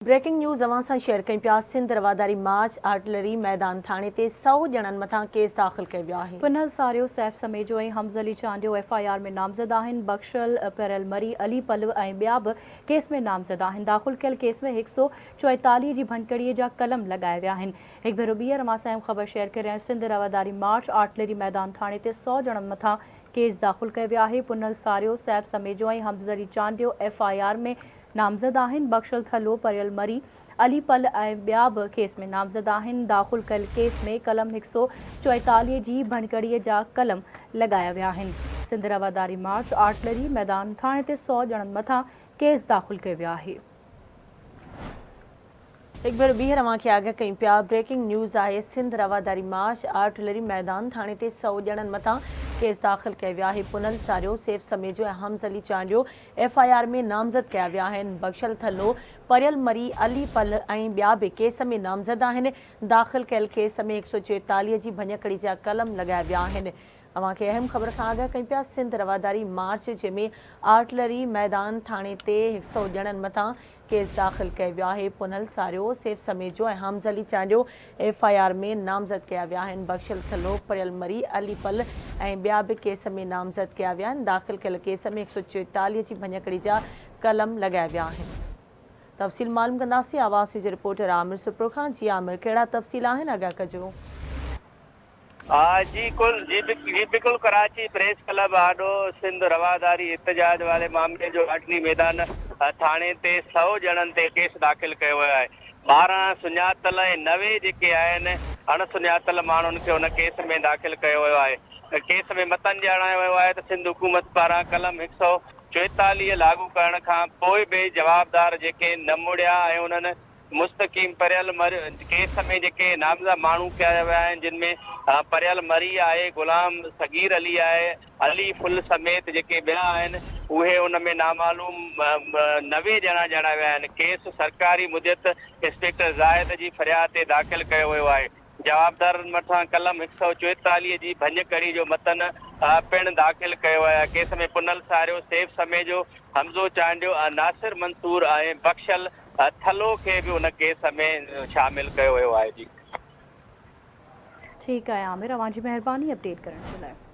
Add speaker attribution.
Speaker 1: Breaking news اوهان سان share ڪيون پيا سنڌ رواداري مارچ آرٽلري ميدان ٿاڻي تي سئو ڄڻن مٿان ڪيس داخل ڪيو ويو آهي.
Speaker 2: Punhal Sario, Saif Samejo ۽ Hamz Ali Chandio F I R ۾ نامزد آهن، بخشل پريل مري، علي پلو ۽ ٻيا به ڪيس ۾ نامزد آهن، داخل ڪيل ڪيس ۾ هڪ سئو 44 جي ڀڃڪڙي جا قلم لڳايا ويا آهن. هڪ ڀيرو ٻيهر اوهان سان اهم خبر شيئر ڪري رهيا آهيون سنڌ رواداري مارچ آرٽلري ميدان ٿاڻي تي سئو ڄڻن مٿان ڪيس داخل ڪيو ويو آهي، Punhal Sario, Saif Samejo ۽ Hamz Ali Chandio F I R ۾ نامزد آهن، بخشل ٿلهو، پريل مري، علي پلھ ۽ ٻيا به ڪيس ۾ نامزد آهن، داخل ڪيل ڪيس ۾ قلم هڪ سئو 44 جي ڀڃڪڙي جا قلم لڳايا ويا آهن، سنڌ رواداري مارچ آرٽلري ميدان ٿاڻي تي سئو ڄڻن مٿان ڪيس داخل ڪيو ويو آهي.
Speaker 1: هڪ ڀيرو ٻيهر اوهان کي آگاهه ڪيون پيا بريڪنگ نيوز آهي سنڌ رواداري مارچ آرٽلري ميدان ٿاڻي تي سئو ڄڻن مٿان ڪيس داخل ڪيو ويو آهي Punhal Sario, Saif Samejo ۽ Hamz Ali Chandio F I R ۾ نامزد ڪيا ويا آهن بخشل ٿلهو، پريل مري، علي پلهه ۽ ٻيا به ڪيس ۾ نامزد آهن داخل ڪيل ڪيس ۾ هڪ سئو 44 جي ڀڃڪڙي جا قلم لڳايا ويا آهن اوهان کي اهم خبر کان آگاهه ڪيون پيا سنڌ رواداري مارچ جنهن ۾ آرٽلري ميدان ٿاڻي تي هڪ سئو ڄڻن مٿان ڪيس داخل ڪيو ويو آهي، Punhal Sario, Saif Samejo ۽ Hamz Ali Chandio F I R ۾ نامزد ڪيا ويا آهن، بخشل ٿلهو، پريل مري، علي پلھ ۽ ٻيا به ڪيس ۾ نامزد ڪيا ويا آهن، داخل ڪيل ڪيس ۾ 144 جي ڀڃڪڙي جا قلم لڳايا ويا آهن. تفصيل معلوم ڪنداسين آواز نيوز جي رپورٽر عامر سپرو کان، جي عامر ڪهڙا تفصيل آهن آگاهه ڪجو.
Speaker 3: جي ڪل جي جي بلڪل ڪراچي پريس ڪلب آڏو سنڌ رواداري احتجاج واري معاملي جو آٽني ميدان ٿاڻي تي سئو ڄڻن تي ڪيس داخل ڪيو ويو آهي 12 سڃاتل ۽ 90 جيڪي آهن اڻ سڃاتل ماڻهن کي ان ڪيس ۾ داخل ڪيو ويو آهي ڪيس ۾ متن ڄاڻايو ويو آهي ته سنڌ حڪومت پاران قلم هڪ سئو 44 لاڳو ڪرڻ کان پوء به جوابدار جيڪي نه مڙيا ۽ انهن مستقيم پريل مر ڪيس ۾ جيڪي نامزد ماڻهو ڪيا ويا آهن جن ۾ پريل مري آهي، غلام صغير علي آهي، علي ڦل سميت جيڪي ٻيا آهن اهي ان ۾ نامعلوم 90 ڄڻا ڄاڻايا ويا آهن. ڪيس سرڪاري مديت انسپيڪٽر زاهد جي فرياد تي داخل ڪيو ويو آهي. جوابدارن مٿان قلم هڪ سئو 44 جي ڀڃڪڙي جو متن پڻ داخل ڪيو ويو آهي. ڪيس ۾ پنهل ساريو، سيف سميجو، حمزو چانڊيو، ناصر منصور ۽ بخشل ٿلهو کي به ان ڪيس ۾ شامل ڪيو ويو آهي جي.
Speaker 2: ٺيڪ آهي عامر اوهان جي مهرباني اپڊيٽ ڪرڻ جي لاء.